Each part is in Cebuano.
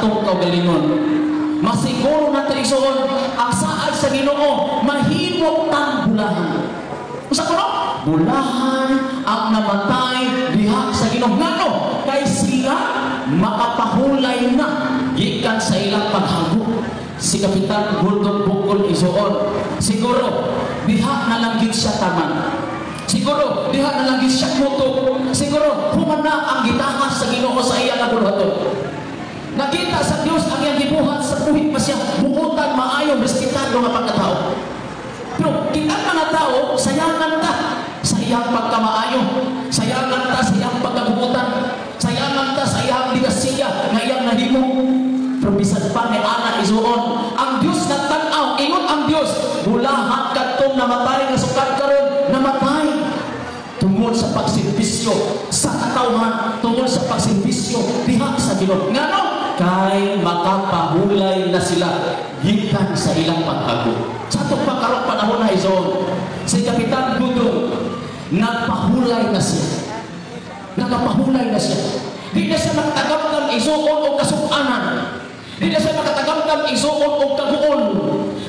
atong kaugalingon. Masiguro nato, igsoon, ang saad sa Ginoo, mahimo tang bulahan. Usa ko no? Bulahan ang namatay diha sa Ginoo. Ngano? Kay sila makapahulay na gikan sa ilang paghago. Si Kapitan Gordon Bukol, igsoon, siguro diha na lang gyud siya taman. Siguro diha na lang gyud siya kutob. Siguro human na ang gitahas sa Ginoo sa iya nga buhaton. Nakita sa Dios ang iyang gibuhat sa buhi pa siya, buotan, maayo, respetado nga pagkatao. Pero kitang mga tao, sayangan ta sa iyang pagkamaayo, sayangan ta sa iyang pagkabuotan, sayangan ta sa iyang ligasiya nga iyang nahimo. Pero bisan pa ni ana, igsoon, ang Dios nagtan-aw, ingon ang Dios, bulahan kadtong namatay nga sukad karon namatay tungod sa pagserbisyo sa katawhan, tungod sa pagserbisyo diha sa Ginoo. Ngano? Kay makapahulay na sila gikan sa ilang paghago. Sa atong pagkarong panahon na, igsoon, si Kapitan Dudong, nagpahulay na siya. Nagpahulay na siya. Di na siya makatagamtam, igsoon, og kasukanan. Di na siya makatagamtam, igsoon, og kaguol.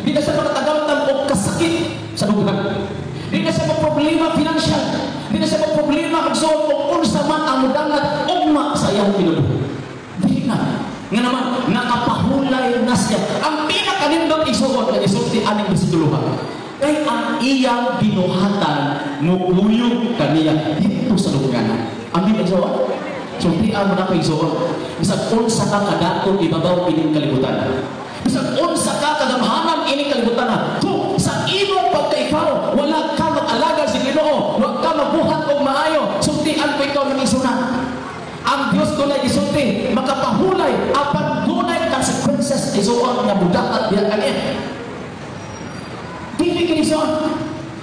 Di na siya makatagamtam og kasakit sa dughan. Di na siya problema financial. Di na siya problema, igsoon, og unsa man ang mudangat ugma sa iyang kinabuhi. Di na. Nga naman, nakapahulay na siya. Ang pinakanindot, igsoon, nga isulti aning bersikuloha, kay ang iyang binuhatan mukuyog kaniya dito sa lungganan. Amin, igsoon? Sultian mo na kay igsoon. Bisag unsa ka kadato ibabaw ining kalibutan, bisag unsa ka kagamhanan ining kalibutan, kung sa imong pagkaikaw wala ka mag-alagad sa Ginoo, wa ka magbuhat og maayo, sultian ko ikaw ng isunan. Ang Dios dunay gisulti, makapahulay apan dunay consequences, igsoon, nga mudakat diha kaniya. Dili kini, igsoon.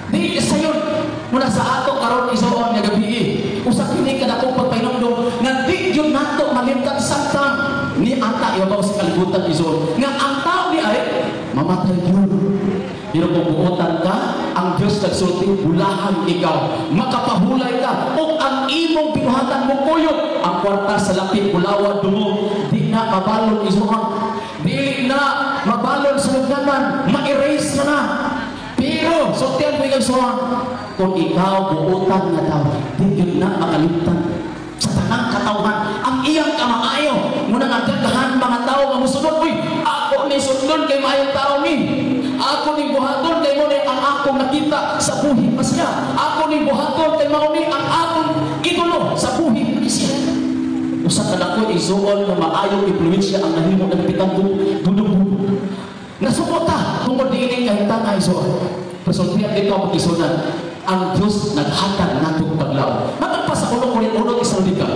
Dili sayon. Muna sa ato karon, igsoon, nga gabi, usa kini kadakong pagpahinumdom nga di gyud nato malimtan samtang ni ata ibabaw sa kalibutan, igsoon, nga ang tao di ay mamatay gyud. Pero kung buotan ka, ang Dios nagsulti, bulahan ikaw, makapahulay ka, ug ang imong binuhatan mo kuyog. Ang kwarta sa lapit, bulawan, dumo, di na mabalon, igsoon. Dili na mabalon sa lugnanan, ma-erase na na. Pero, sultian ko ikaw, igsoon, kung ikaw buotan nga tao, di gyud na makalimtan sa tanang katawhan ang iyang kamaayo. Muna nga daghan mga tao nga musunod, "Uy, ako ni sundon kay maayong tao ni. Ako ni buhaton kay mo ni ang akong nakita sa buhi pa siya. Ako ni buhaton kay mao ni ang akong idolo sa buhi pa siya." Usa ka dako, igsoon, nga maayong impluwensya ang nahimo ng Kapitan Dudong. Nasukot ta tungod niini kahimtang, igsoon. Resultihan dito ang pag-isunan. Ang Diyos naghatag natong paglaom. Matag pa sa unong Korinto, unong Tesalonica,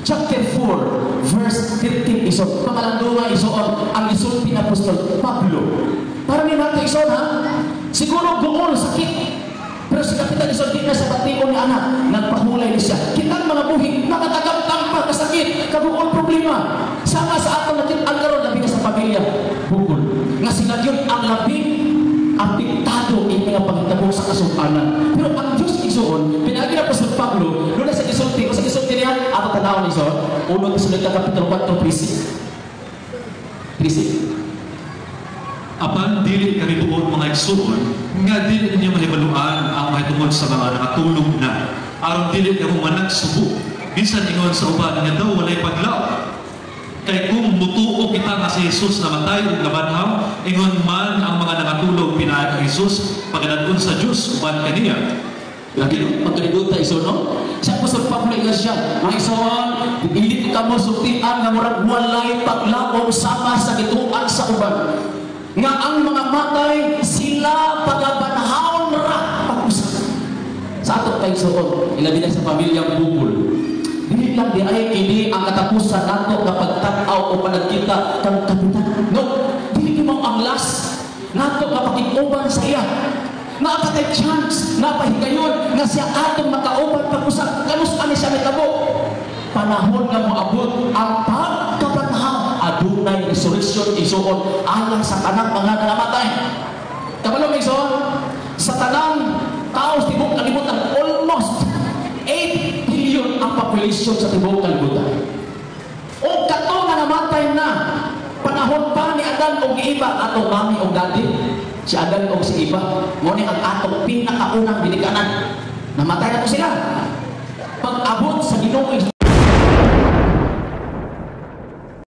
chapter 4, verse 15, igsoon. Pangalandunga, igsoon, ang isulti ni Apostol Pablo. Para ni nato, igsoon, ha? Siguro guol, sakit. Pero si Kapitan, igsoon, di na sa bation ni anak, nagpahulay ni siya. Kitang mga buhi, nakatagamtam pa, kasakit, kaguol, problema. Sama sa atong nakit-an karon, labi na sa pamilya, bukol. Nga sila yun ang labing apektado ini nga panghitabo sa kasumpanan. Pero ang Diyos, igsoon, pinaagi na Apostol Pablo, doon sa gisulti, o sa gisulti niya, ato tanawon, igsoon, unong Tesalonica Kapitulo 4, 13. 13. Apan dili kami buot, mga igsuon, nga dili ninyo mahibaluan ang mahitungod sa mga nakatulog na, aron dili kamo managsubo bisan ingon sa uban nga daw walay paglaom. Kay kung mutuo kita nga si Jesus namatay ug nabanhaw, ingon man ang mga nangatulog pinaagi kang Jesus pagadaton sa Dios uban kaniya. Lagi no, pagkalibuta, igsoon, no? Sa Apostol Pablo ingon siya, mga igsoon, dili ko kamo sultian nga murag walay paglaom sama sa gituan sa uban. Nga ang mga matay sila pagabanhawon ra pag-usap. Sa ato kay igsoon, ilabi na sa pamilyang bukol. Dili lang di ay kini ang katapusan nato nga pagtan-aw o panagkita kang kapitan. No, dili mao ang last nato nga pakig-uban sa iya. Naa pa tay chance, napahigayon nga siya atong makauban pag-usap. Kanus ani siya mitabo? Panahon nga moabot ang pagkabanhaw, adunay resurrection, igsoon, alang sa tanang mga nangamatay. Kabalo mo, igsoon, sa tanang tao sa tibuok kalibutan, almost 8 billion ang population sa tibuok kalibutan. O kato nga namatay na, Panahon pa ni Adan og Eva, atong mami og daddy, si Adan og si Eva, mao ni ang atong pinakaunang ginikanan. Namatay na to sila. Pag-abot sa Ginoo.